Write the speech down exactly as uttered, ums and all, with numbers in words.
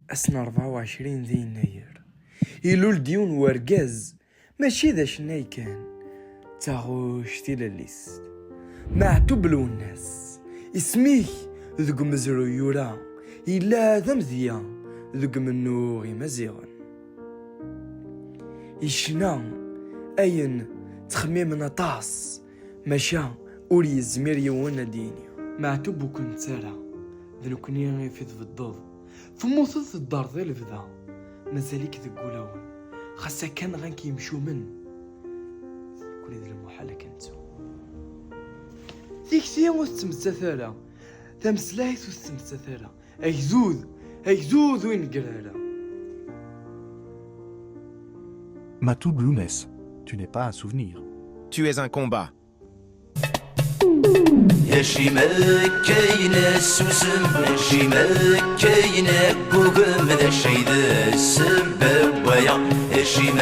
Ass n rebɛa u ɛecrin di yennayer, ilul-d yiwen n urgaz, mačči d acennay kan, d taɣect tilellist. Meɛtub Lwennas, isem-ik deg umezruy yura, yella d amedya deg umennuɣ imaziɣen. Icna ayen ttxemmimen aṭas, maca ur yezmir yiwen ad d-yini. Meɛtub ur ken-nettarra, d nekkni i fi tbeddeḍ. Temmuteḍ tedderḍ i lebda, mazal-ik deg wulawen. Xas akken ɣan-k yemcumen, d nekkni d lmuḥal ad k-nettu. Tikti ur tettmettat ara, tameslayt ur tettmettat ara. Agdud, agdud ur inegger ara. Meɛtub Lwennas, tu n'es pas un souvenir. Tu es un combat. Acimi akka i nessusem, acimi akka i neggugem, d acu ay d ssebba n waya? Acimi